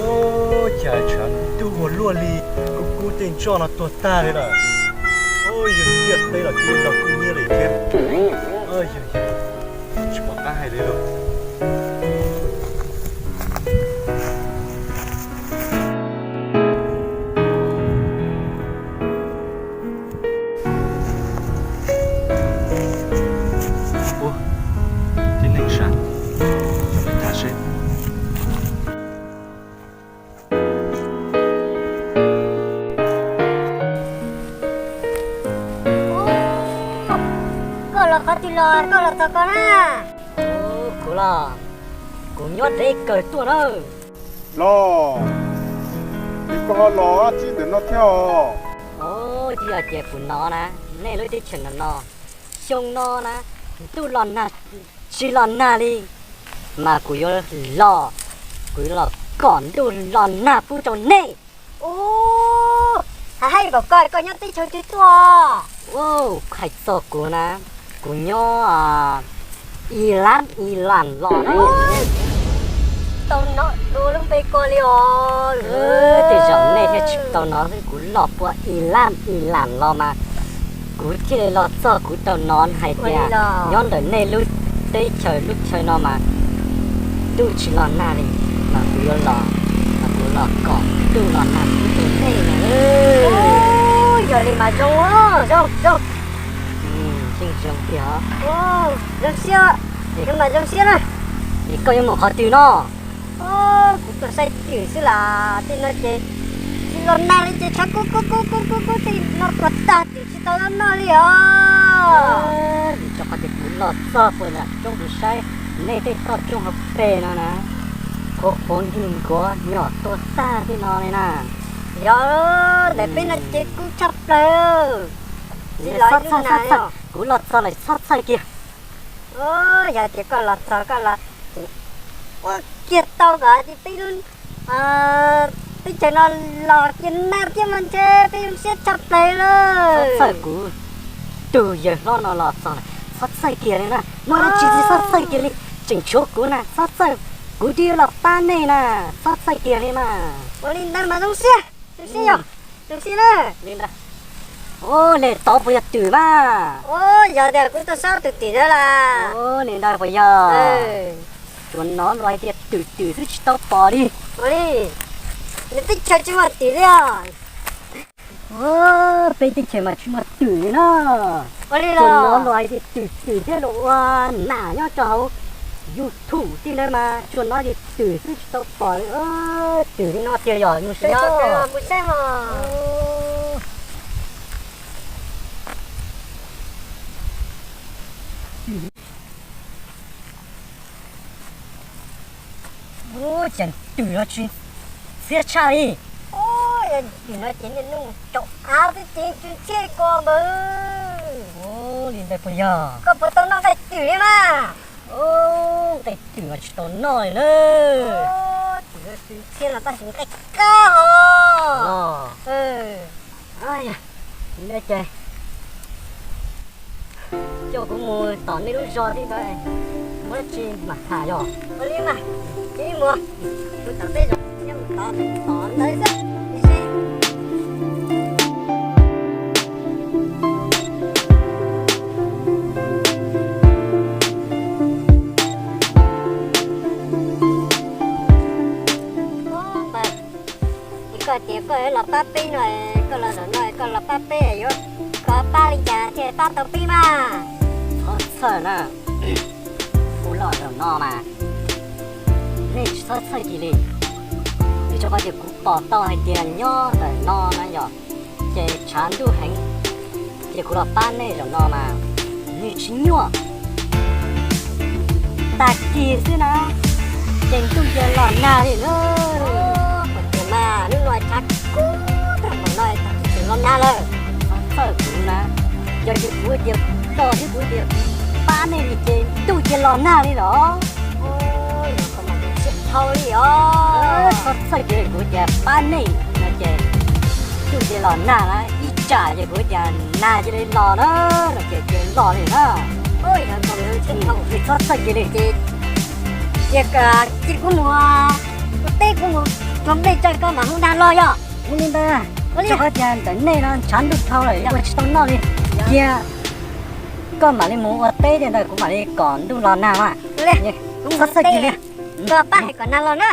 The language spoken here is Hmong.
Ua cas tshav ntuj ua luaj li, kub kub tej ntsoj no tuag tag li lawm. Yog tiaj teb los twb nrog kub nyiab li thiab. Yog, tsis pom qab hais li lawm. Ua, tib neeg sas, coj mus tham seb. Koj los qhov twg los koj los txog ko na? Kuv los, kuv nyob deb kawg tuaj na. Los, es koj ho los txij ntawm no thiab os? Os, yog tias kuv hnov na, nej lub teb chaws no no, xyoo no na, ntuj los nag tsis los nag li, mas kuv yuav los, kuv yuav los kom ntuj los nag pub rau nej. Ub, hais npaum koj, koj nyob teb chaws twg tuaj? Ub, hais txog kuv na, kuv nyob Ilam Ilam los na. Tau hnov dua lub npe ko li os. Tej zaum nej thiaj tsis tau hnov xwb, kuv los puag Ilam Ilam los mas kuv thiaj li los txog. Kuv tau hnov hais tias nyob ntawm nej lub teb chaws lub chaw no mas ntuj tsis los nag li, mas kuv yuav los, mas kuv los kom ntuj los nag pub rau nej na. Yog li mas zoo, zoo, zoo. Yeej zoo tiag. Zoo siab, es koj mas zoo siab na. Es koj yuav mus qhov twg no? Kuv tuaj saib twm xwb las, tej no ces tsis los nag li ces tshav kub kub kub kub kub kub tej no tuag tag twm tsis tau noj li os. Vim rau qhov tias kuv los txog puag nram roob kuv saib nej tej toj roob hauv pes no na, qhuav qhuav nkig nkuav nyom tuag tag tej no li na. Yog, ntawm peb no ces kub tshaj plaws. Tsis los ib lub nag li. Kuv los txog lawm, txhob txhawj kiag. Yog tias koj los txog koj los ua kiag tau kom ces peb lub teb chaws no los kiag nag thiab mas ntshe peb zoo siab tshaj plaws lawm. Txhob txhawj, kuv tus yawg hlob no los txog lawm, txhob txhawj kiag li na. Muaj dab tsi txhob txhawj kiag li, tseem tshuav kuv na, txhob txhawj, kuv twb yuav los pab nej na, txhob txhawj kiag li mas. Ua li ntawd mas zoo siab, zoo siab yog, zoo siab na. Li ntawd. Ua li tod puas yog twm mas? Yog tias kuv tuaj saib tus twm ntawd las. Ua li ntawd puas yog? Tsuas hnov luag hais tias twm twm xwb tsis tau pom li. Ua li, nws teb chaws tsis muaj twm li os. Peb teb chaws mas tsis muaj twm li na. Ua li los hnov luag hais tias twm twm thiab los ua nam nyob rau hauv YouTube tej ntawd mas tsuas hnov tias twm xwb tsis tau pom li. Twm li no tiag yog mus saib. Ub, cas twm no tsis ntxhiab tshaj li. Ub, yog twm no ces niaj hnub mus caum av xwb ces tsis ntxhiab li ko npawg. Ub, li ntawd puas yog? Koj puas tau noj nqaij twm li mas? Ub, nqaij twm no tsis tau noj li na. Twm no tsis ntxhiab no tab sis nqaij qab os. Ces coj kuv mus tom nej lub zos thiab ntawd, muaj dab tsi mam tham yog. Ua li mas, cia ib muag, kuv tom peb zos thiab mus tom tom ntawd xwb. Koj tias koj los pab peb no, koj los zaum no koj los pab peb yuav kov pab li cas thiaj pab tau peb mas. Txhob txhawj na, kuv los zaum no mas nej tsis txhob txhawj kiag li, vim rau qhov tias kuv pom tau hais tias nyob ntawm no na yog ces tshav ntuj heev, ces kuv los pab nej zaum no mas nws tsis nyuaj. Tag kis xwb na, ces ntuj cia los nag li na. Ua cas mas hnub no tshav kub tag npaum no tag kis tseem los nag lawm. Txhob txhawj kuv na, yog tias kuv tias los thiab kuv tias pab nej li ces ntuj cia los nag li los. Ua li os, txhob txhawj kiag li, kuv tias pab nej no ces ntuj cia los nag na, ib tsam ces kuv tias nag cia li los na, no ces cia los li na. Txhob txhawj cia li. Ces cia kuv mus ua teb, kuv mus rau nplej tso koj mam hu nag los yog. Ua li ntawd, rau qhov tias ntawm nej no ntshav ntuj dhau lawm ua tsis tau noj li. Cia koj mam li mus ua teb tiag ntawd kuv mam li kom ntuj los nag mas. Txhob txhawj cia li. Koj pab hais kom nag los na.